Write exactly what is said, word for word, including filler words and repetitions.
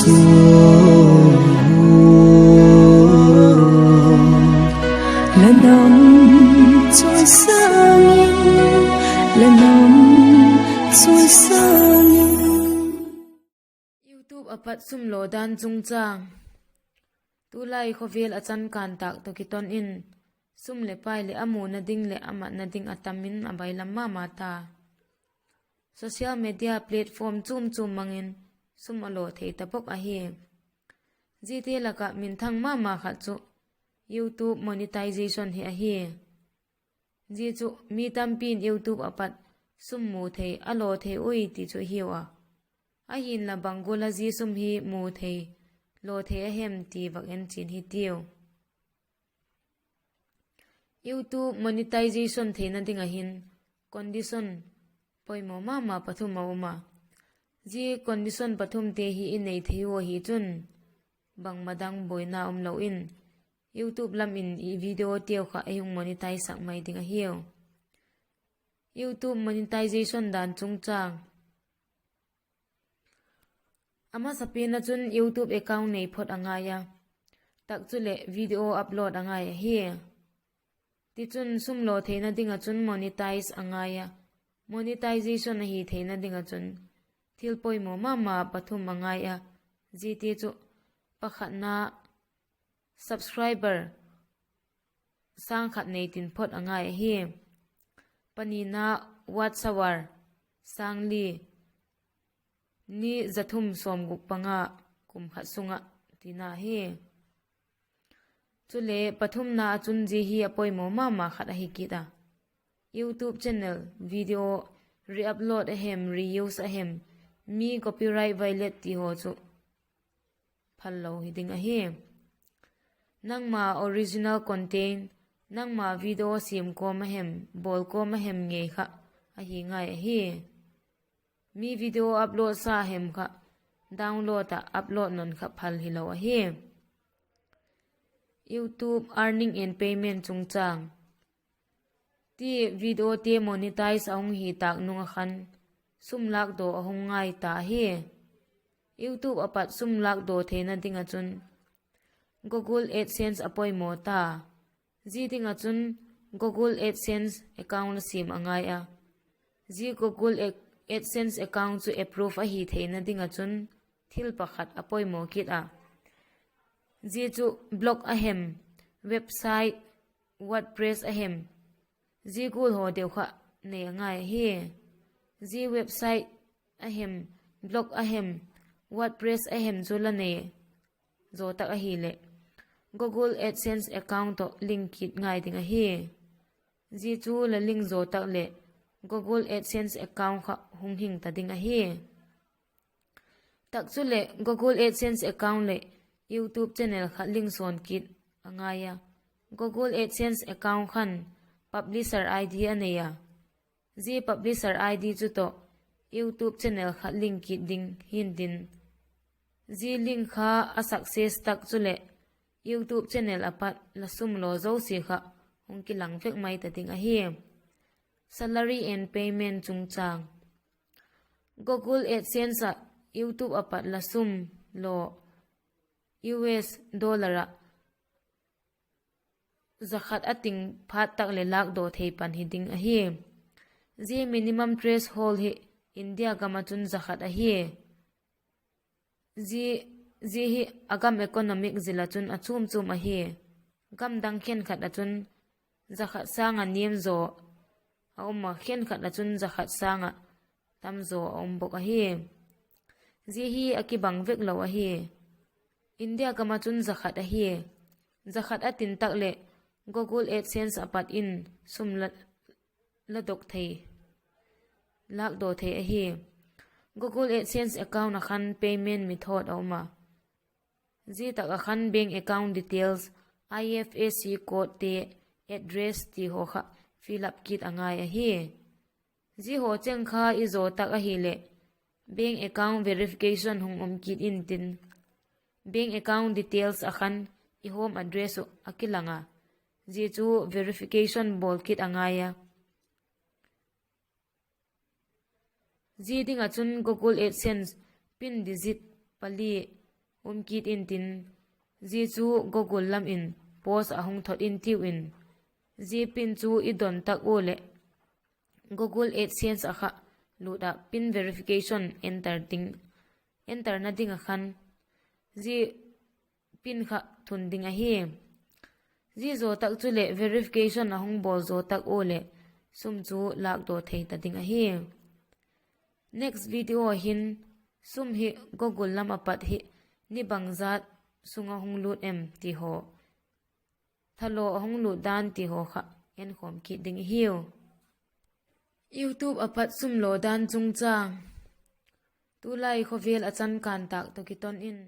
La nam chawisâng in, la nam chawisâng in. YouTube ah pat sum law dan chungchâng. Tulai khawvel a chan kân tâk tawh kiton in, sum leh pai leh a muna ding leh a matna ding a tam in a bailam ma ma ta. Social media platform chuam chuam mang in sum a law thei ta bawk ahi. Ziate lak ah minthang ma ma khat chu YouTube monetization hi ahi. Zia chu mi tampi'n YouTube ah pat sum mu thei, a law thei ui ti chu hiu a. Ahinla bang gual a zia sum hi mu thei, law thei a hem ti vak en chian hitiu. YouTube monetization theina ding ah hin condition poimaw ma ma pathum a um a. Zia condition pathumte hi i nei thei u ahi chun, bangma dang buaina um lo in, YouTube lam in i videoteu kha ei hung monetize sak mai ding ahiu. YouTube monetization dan chungchâng. A masapen ah chun YouTube account nei phot a ngai a, tak chuleh video upload a ngai ahi. Tichun sum law theina ding ah chun monetize a ngai a, monetization ahi theina ding ah chun thil poimaw ma ma pathum a ngai a. Ziate chu, pakhatna, subscriber sâng khat nei tin phot a ngai ahi. Panina, watch hour sâng li, ni za thum sawmguk panga kum khat sung ah tina hi. Chule pathumna ah chun zia hi a poimaw ma ma khat ahi kit a, YouTube channel video re-upload a hem, reuse a hem, mi copyright violate ti haw chu phal lo hi ding ahi. Nangma original content, nangma video siam kawm a hem, bawl kawm a hem ngei kha ahi ngai ahi. Mi video upload sa hem kha download ah upload nawn kha phal hilo ahi. YouTube earning and payment chungchâng. Ti videote monetize a hung hi tâk nung ah khan sum lâkdaw a hung ngai ta ahi. YouTube ah pat sum lâkdaw theina ding ah chun Google AdSense a poimaw ta. Zia ding ah chun Google AdSense account la siam a ngai a. Zia Google Ad-, AdSense account chu approve ahi theina ding ah chun thil pakhat a poimaw kit a. Zia chu blog a hem, website, WordPress a hem, zia gual haw deu kha nei a ngai ahi. Zia website a hem, blog a hem, WordPress a hem chu la nei zaw tak ahileh, Google AdSense account tawh link kit ngai ding ahi. Zia chu la link zaw tak leh Google AdSense account kha hung hing ta ding ahi. Tak chuleh Google AdSense account leh YouTube channel kha link sawn kit a ngai a. Google AdSense account khan publisher ID a nei a. Zia publisher ID chu tawh YouTube channel kha link kit ding hi'ntin, zia link kha a success tak chuleh YouTube channel ah pat la sum law zosia kha hung kilang vek mai ta ding ahi. Salary and payment chungchâng. Google AdSense ah YouTube ah pat la sum law US dollar ah za khat a ting phat tak leh lâkdaw thei pan hi ding ahi. Zia minimum threshold hi India gam ah chun za khat ahi. Zia, zia hi a gam economic zil ah chun a chuam chuam ahi. Gam dang khenkhat ah chun za khat sâng ah niam zaw a um a, khenkhat ah chun za khat sâng ah tam zaw a um bawk ahi. Zia hi a kibang vek lo ahi. India gam ah chun za khat ahi. Za khat a tin tak leh Google AdSense ah pat in sum la, la dok thei, lâkdaw thei ahi. Google AdSense account ah khan payment method a um a. Zia tak ah khan bank account details, IFSC codete, address ti haw kha fill up kit a ngai ahi. Zia haw cheng kha i zaw tak ahileh bank account verification hung um kit intin, bank account details ah khan i home address uh a kilang a, zia chu verification bawl kit a ngai a. Zia ding ah chun Google AdSense pin digit pali um kit intin, zia chu Google lam in post a hung thot intiu in, zia pin chu i don tak ua leh Google AdSense ah kha lut ah pin verification enter ding, enterna ding ah khan zia pin kha thun ding ahi. Zia zaw tak chuleh verification a hung bawl zaw tak ua leh sum chu lâkdaw thei ta ding ahi. Next video ah hin sum hi Google lam a pat hi ni bangzat sung a hung lut em ti haw, thalaw a hung lut dan ti haw kha enkhawm kit ding i hiu. YouTube a pat sum law dan chungchâng. Tulai khawvel a chan kân tâk tawh kiton in